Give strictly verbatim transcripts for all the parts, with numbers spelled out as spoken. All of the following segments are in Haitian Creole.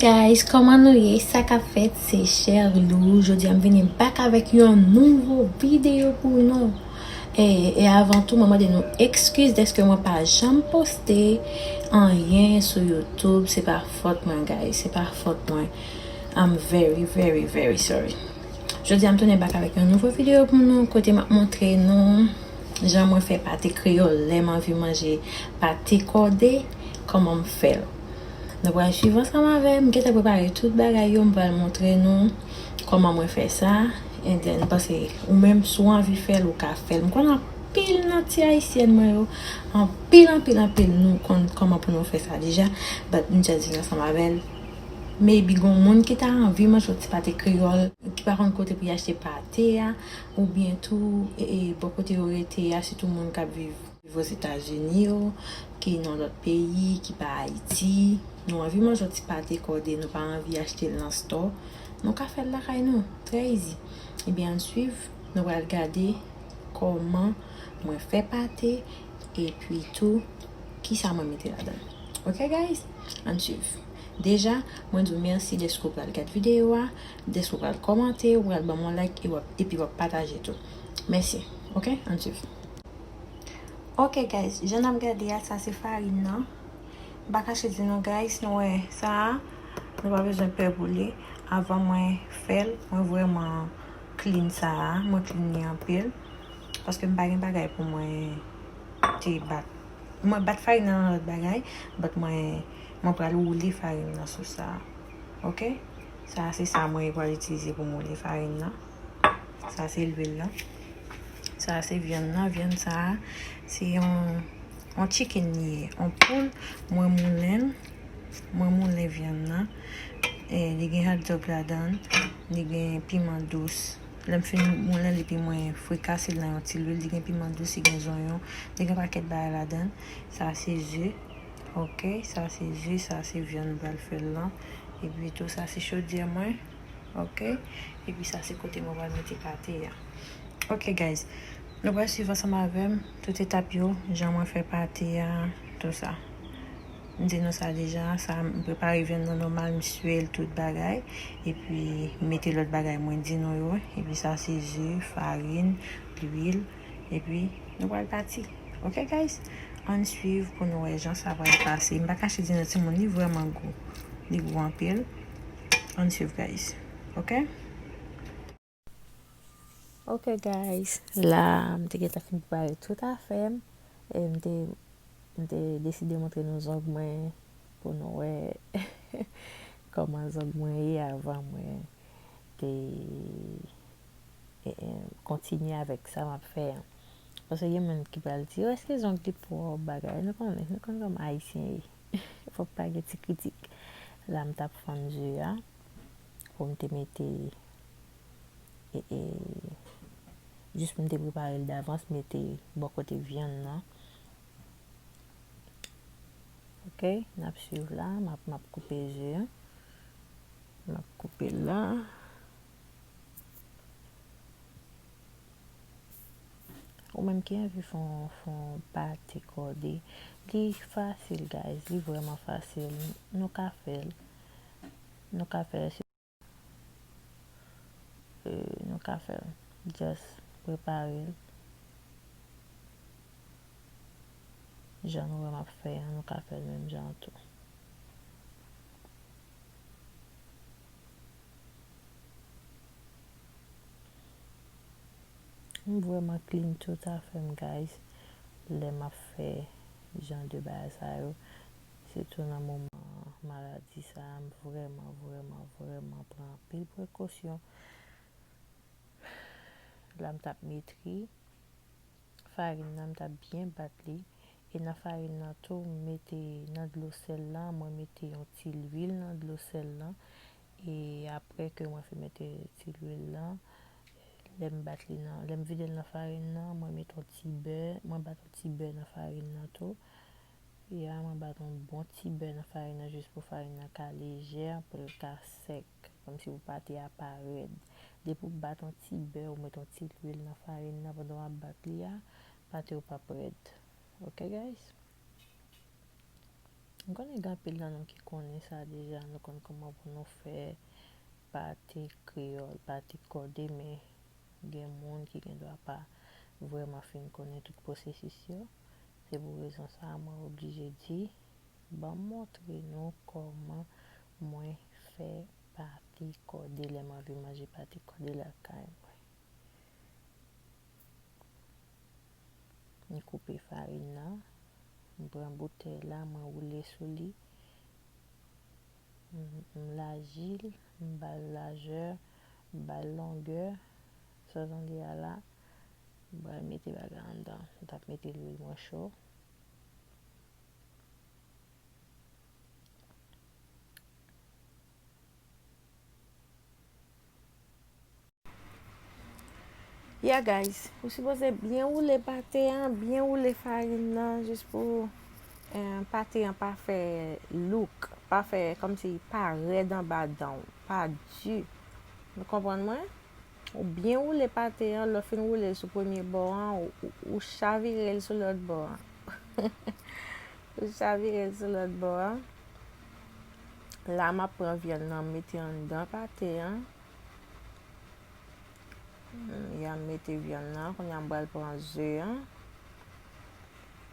Guys, kòman nou ye? Sa k ap fèt? Se Cherlou. Jodi a m vini back avèk yon nouvo videyo pou nou. E, e avan tou, mwen mande nou ekskiz dèske mwen pa janm poste anyen sou YouTube. Se pa fòt mwen, guys. Se pa fòt mwen. I'm very, very, very sorry. Jodi a m tounen back avèk yon nouvo videyo pou nou, kote m ap montre nou jan mwen fè pate kreyòl lè m anvi manje pate kòde, kòman m fè l. Nou pral swiv ansanm avè m. M gentan prepare tout bagay yo. M pral montre nou kòman mwen fè sa. And then, m panse ou menm, si w anvi fè l, ou ka fè l. M konn anpil nan ti ayisyèn mwen yo, anpil, anpil, anpil, nou konn kòman pou nou fè sa deja. But m just vin ansanm avè l. Maybe gon moun ki ta anvi manje yon ti pate kreyòl, ki pa konn kote pou y achte pate a, oubyen tou, e, e, bò kote yo rete a, sitou moun k ap viv Ozetazini yo, ki nan lòt peyi, ki pa Ayiti. Nou anvi manje yon ti pate kòde, nou pa anvi achte l nan stò. Nou ka fè l lakay nou, trè easy. Ebyen, ann swiv, nou pral gade kòman mwen fè pate, epi tou, kisa mwen mete ladan l. Ok, guys? Ann swiv. Deja, mwen di w mèsi dèske w pral gad videyo a, dèske w pral kòmante, w pral ban m yon like, e w ap, epi w ap pataje tou. Mèsi. Ok? Ann swiv. Ok, guys, jan n ap gade a, sa se farin nan. M pa kache di nou, guys, nou wè sa a, nou pa bezwen pè pou li. Avan mwen fè l, mwen vrèman clean sa a, mwen clean li anpil. Paske m pa gen bagay pou mwen te bat. Mwen bat farin nan nan lòt bagay, but mwen, mwen pral woule farin nan sou sa a. Ok? Sa a se sa mwen pral itilize pou m woule farin nan. Sa se lwil lan. Sa se vyann nan. Vyann sa a, se yon, yon chicken li ye. Yon poul, mwen moulen l. Mwen moulen vyann nan. E, li gen hot dog ladan l. Li gen piman dous. Lè m fin moulen l, epi mwen frikase l nan yon ti lwil. Li gen piman dous, li gen zonyon. Li gen pakèt bagay ladan l. Sa se ze. Ok, sa se ze, sa se vyann m pral fè l lan. Epi tou sa se chodyè mwen. Ok? Epi sa se kote mwen pral mete pate a. Ok, guys. Nou pral swiv ansanm avè m tout etap yo, jan mwen fè pate a, tou sa. M di nou sa deja, sa m prepare vyann nan nòmal, m siye l tout bagay. Epi m mete lòt bagay mwen di nou yo. Epi sa se ze, farin, lwil. Epi nou pral pati. Ok, guys? Ann swiv pou nou wè jan sa pral pase. M pa kache di nou timoun, li vrèman gou. Li gou anpil. Ann swiv, guys. Ok? Ok, guys. La, m te gentan fin prepare tout afè m. E m te, m te deside montre nou zong mwen pou nou wè kòman zong mwen ye avan mwen te e, e, kontinye avèk sa m ap fè an. Paske gen moun ki pral di, "Oh, èske zong li pwòp bagay?" Nou konnen, nou konnen kòman Ayisyen ye. Fòk pa gen ti kritik. La, m t ap fann ze a pou m te mete, e, e, jis pou m te prepare l davans, mete bò kote vyann nan. Ok, n ap swiv la, m ap, m ap koupe ze a. M ap koupe l la. Ou menm ki anvi fè yon, fè yon pate kòde, li fasil, guys, li vrèman fasil. Nou ka fè l. Nou ka fè l. E, nou ka fè l. Just prepare l. Jan nou wè m ap fè an, nou ka fè l menm jan an tou. M vrèman clean tout afè m, guys, lè m ap fè jan de bagay sa yo. Sitou nan moman maladi sa a, m vrèman, vrèman, vrèman pran anpil prekosyon. La, m t ap metri farin nan, m t ap byen bat li. E nan farin nan tou, m mete nan dlo sèl lan, mwen mete yon ti lwil nan dlo sèl lan. E apre ke mwen fin mete ti lwil lan, lè m bat li nan, lè m vide l nan farin nan, mwen mete yon ti bè, mwen bat yon ti bè nan farin nan tou. Ya, mwen bat yon bon ti bè nan farin nan jis pou farin nan ka lejè, pou l ka sèk, kòmsi pou pate a pa rèd. Depi w bat yon ti bè, ou met yon ti lwil nan farin nan pandan w ap bat li a, pate w p ap rèd. Ok, guys? M konnen gen anpil nan nou ki konnen sa deja, nou konn kòman pou nou fè pate kreyòl, pate kòde, men gen moun ki gen dwa pa vrèman fin konnen tout pwosesis yo. Se pou rezon sa a, mwen oblije di, ban m montre nou kòman mwen fè pate kòde lè m anvi manje pate kòde lakay mwen. M koupe farin nan, m pran boutèy la, mwen woule sou li, m, m laji l, m ba l lajè, m ba l longè, sa w tande a la, m pral mete bagay anndan, m t ap mete lwil mwen cho. Yeah guys, ou sipoze byen woule pate an, byen woule farin nan, jis pou eh, pate an pa fè louk, pa fè kòmsi pa rèd anba dan w, pa di. Nou konprann mwen? Ou byen woule pate an, lè w fin woule l sou premye bò an, ou, ou, ou chavire l sou lòt bò an. Ou chavire l sou lòt bò an. La, m ap pran vyann nan, m mete anndan pate an. Hmm, ya m mete vyann nan, kounye a m pral pran ze an.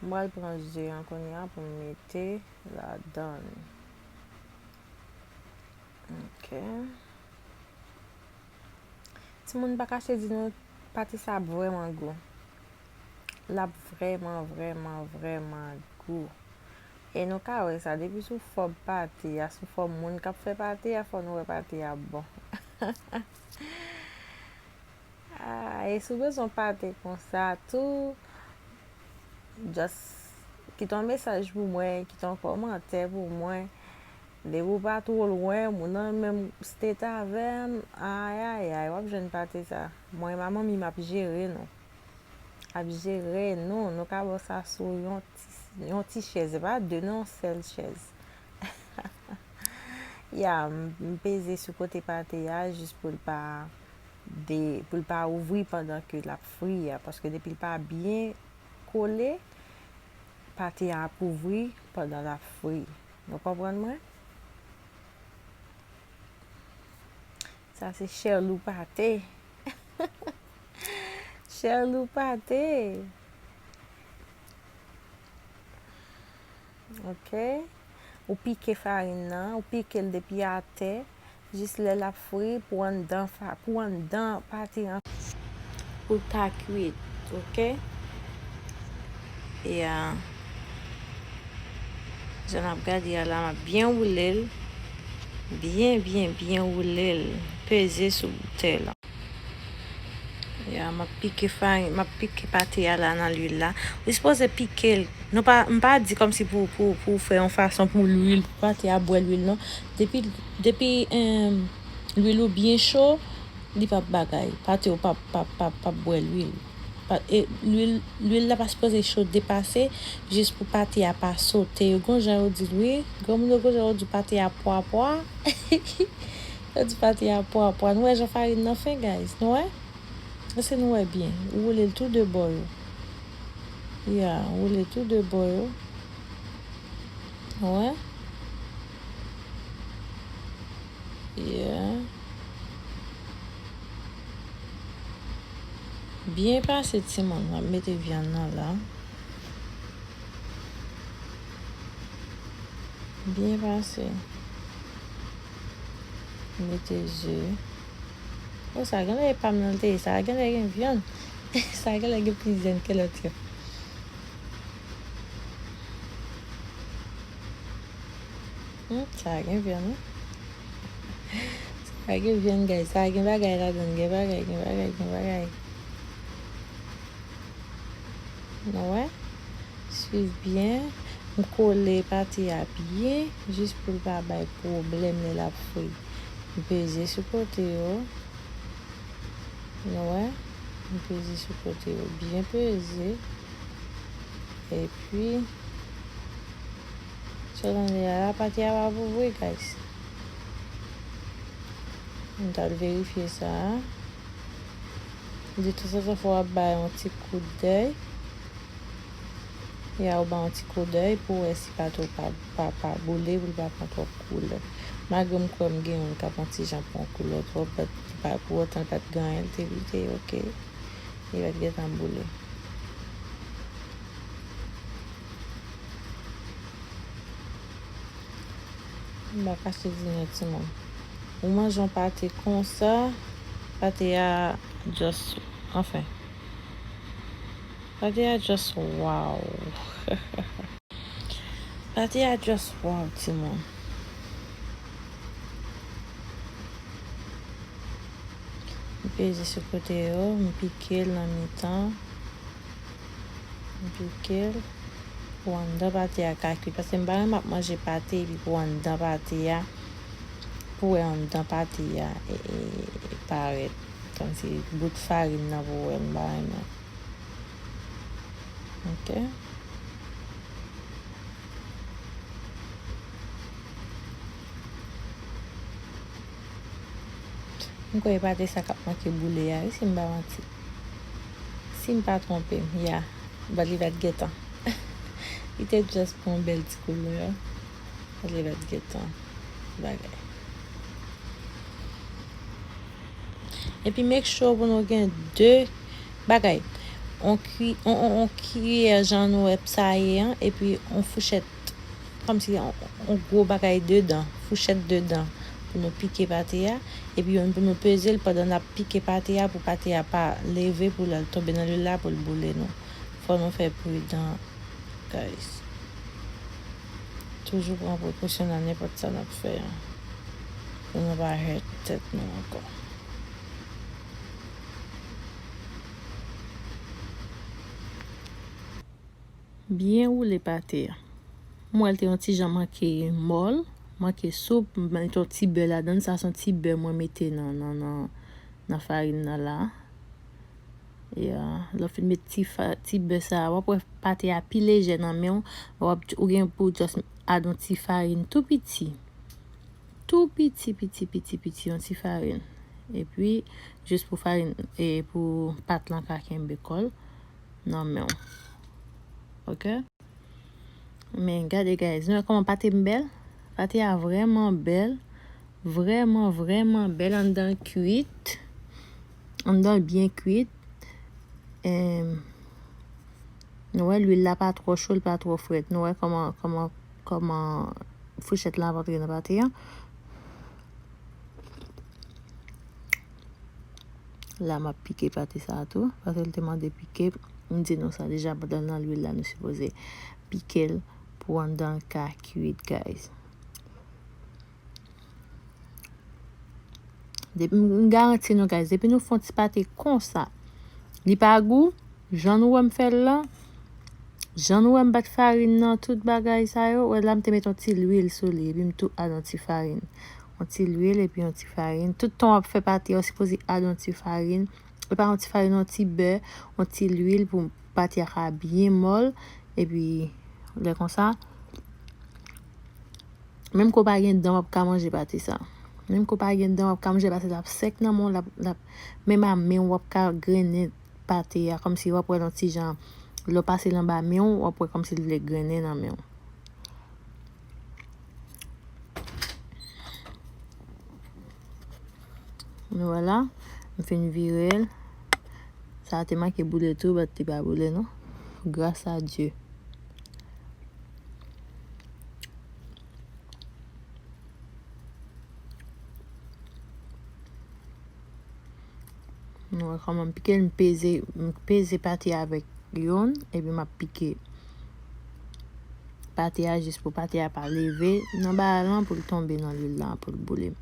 M pral pran ze an kounye a pou m mete ladan l. Ok. Timoun pa kache di nou pate sa ap vrèman gou. L ap vrèman, vrèman, vrèman gou. E nou ka wè sa, depi sou fòm pate a, sou fòm moun k ap fè pate a, fò nou wè pate a bon. Ah, e si w bezwen pate konsa tou, just kite yon mesaj pou mwen, kite yon kòmantè pou mwen. Depi w pa twò lwen, moun nan menm state avè m, ayayay, w ap jwenn pate sa. Mwen, manmi m ap jere nou. Ap jere nou. Nou ka bò sa sou yon ti, yon ti chèz. Se pa de, non, yon sèl chèz. Ya, m, m peze sou kote pate a, jis pou l pa de, pou l pa ouvri pandan ke l ap fri a. Paske depi l pa byen kole, pate a ap ouvri pandan l ap fri. Nou konprann mwen? Sa se chèlou pate. Chèlou pate. Ok. Ou pike farin nan, ou pike l depi atè, jis lè l ap fri, pou anndan fa-, pou anndan pate an, pou l ka kwit, ok? E a, jan n ap gade a la, m ap byen woule l, byen, byen, byen woule l, peze sou boutèy la. Ya, m ap pike farin, m ap pike pate a la nan lwil la. Ou sipoze pike l. Nou pa, m pa di kòmsi pou, pou, pou fè yon fason pou lwil, pou pate a bwè lwil, non. Depi, depi, em, lwil ou byen cho, li p ap bagay. Pate ou p ap, p ap, p ap, p ap bwè lwil. Pa, e, lwil, lwil la pa sipoze cho depase, jis pou pate a pa sote. Yo gon jan yo di l, wi. Granmoun yo gon jan yo di pate a pwa pwa. Yo di pate a pwa pwa. Nou wè jan farin nan fen, guys. Nou wè? Èske nou wè byen? Ou woule l tou de bò yo. Ya, ou woule tou de bò yo. Ou wè? Ya. Byen pase, timoun. M ap mete vyann nan la. Byen pase. Mete ze. O, sa genlè e pa m nan l te ye. Sa genlè gen vyann. Sa genlè gen plis vyann ke lòt yo. Hmm, sa gen vyann, wi. Sa gen vyann, guys. Sa gen bagay ladan l. Gen bagay, gen bagay, gen bagay. Nou wè? Swiv byen. M kole pati a byen, jis pou l pa bay pwoblèm lè l ap fri. M peze sou kote yo. Nou wè? M peze sou kote yo. Byen peze. Epi, sa w tande a la, pati a p ap ouvri, guys. M t al verifye sa a. De tout fason, fò w ap bay yon ti kout dèy. Ya, ou ba yon ti koudèy pou wè si pate w pa, pa, pa boule, pou l pa pran twòp koulè. Malgre m kwè m gen youn k ap yon ti jan pran koulè twòp, but li pa, pou otan l pa t gen anyen, l te, li te oke. Li pa t gentan boule. M pa kache di nou, timoun. Ou manje yon pate konsa, pate a just, anfen. Pate a just wow. Pate a just wow, timoun. M peze sou kote yo, m pike l nan mitan. M pike l pou anndan pate a ka kwit. Paske m pa renmen ap manje pate epi pou anndan pate a, pou wè anndan pate a, e, e, parèt. Kòmsi bout farin nan pou wè, m pa renmen. Ok. M kwè e pate sa k ap manke boule a, wi, si m pa manti. Si m pa twonpe m, ya. But li pa t gentan. Li te just pran yon bèl ti koulè. But li pa t gentan. Bagay. Epi make sure pou nou gen de bagay. On kwi-, on, on, on kiyè jan nou wè sa ye an, epi on fouchèt, kòmsi on, on gwo bagay de dan, fouchèt de dan pou nou pike pate a, epi youn pou nou peze l pandan n ap pike pate a, pou pate a pa leve, pou lè l tonbe nan lwil la, pou l boule nou. Fò nou fè pridan, guys. Toujou pran prekosyon nan nenpòt sa n ap fè an, pou nou pa hurt tèt nou ankò. Byen woule pate a. M wè l te yon ti jan manke mòl, manke soup, m mete yon ti bè ladan l. Sa se yon ti bè mwen mete nan, nan, nan, nan farin nan la. Ya, lè w fin met ti fa-, ti bè sa a, w ap wè pate a pi lejè nan men w. W ap, ou gen pou w just add yon ti farin tou piti. Tou piti, piti, piti, piti, yon ti farin. Epi, jis pou farin, e pou pat lan ka kenbe kò l nan men w. Ok? Men gade, guys, nou wè kòman pate m bèl? Pate a vrèman bèl. Vrèman, vrèman bèl. Anndan l kwit. Anndan l byen kwit. Em, nou wè, lwil la pa twò cho, l pa twò frèt. Nou wè kòman, kòman, kòman fouchèt la ap antre nan pate a. La, m ap pike pate sa a tou, paske l te mande pike. M di nou sa deja, pandan l nan lwil la, nou sipoze pike l pou anndan l ka kwit, guys. Depi, m, m garanti nou, guys, depi nou fè yon ti pate konsa, li pa gou, jan nou wè m fè l la, jan nou wè m bat farin nan, tout bagay sa yo, wè la m te met yon ti lwil sou li, epi m tou add yon ti farin. Yon ti lwil epi yon ti farin. Tout tan w ap fè pate a, w sipoze add yon ti farin. E pa yon ti farin, yon ti bè, yon ti lwil pou pate a ka byen mòl. Epi, lè konsa, menm ke w pa gen dan, w ap ka manje pate sa. Menm ke w pa gen dan, w ap ka manje pate sa. L ap sèk nan men w, l ap, l ap, menm a men w, w ap ka grennen pate a, kòmsi w ap wè l yon ti jan, lè w pase l anba men w, w ap wè kòmsi l vle grennen nan men w. Vwala, m fin vire l. Sa a te manke boule tou, but li pa boule non. Gras a Dye. Nou wè kòman m pike l, m peze, m peze pate a avèk youn, epi m ap pike pate a jis pou pate a pa leve nan bagay lan pou l tonbe nan lwil la pou l boule.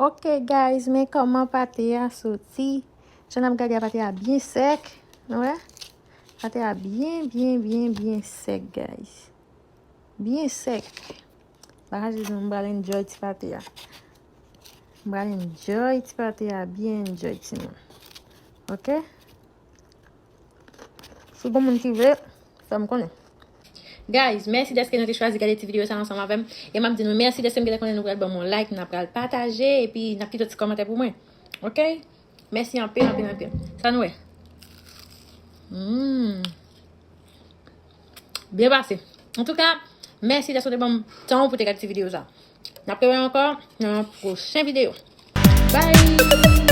Ok guys, men kòman pate a soti. Jan n ap gade a, pate a byen sèk. Nou wè? Pate a byen, byen, byen, byen sèk, guys. Byen sèk. Bagay di nou, m pral enjoy ti pate a. M pral enjoy ti pate a, byen enjoy timoun. Ok? Si gon moun ki vle, fè m konnen. Guys, mèsi dèske nou te chwazi gade ti videyo sa ansanm avè m. E m ap di nou mèsi dèske m gentan konnen nou pral ban m yon like, n ap pral pataje, epi n ap kite yon ti kòmantè pou mwen. Ok? Mèsi anpil, anpil, anpil. Sa nou wè? Mm. Byen pase. Antouka, mèsi dèske w te ban m tan w pou te gade ti videyo sa. N ap rewè ankò nan yon pwochen videyo. Bye!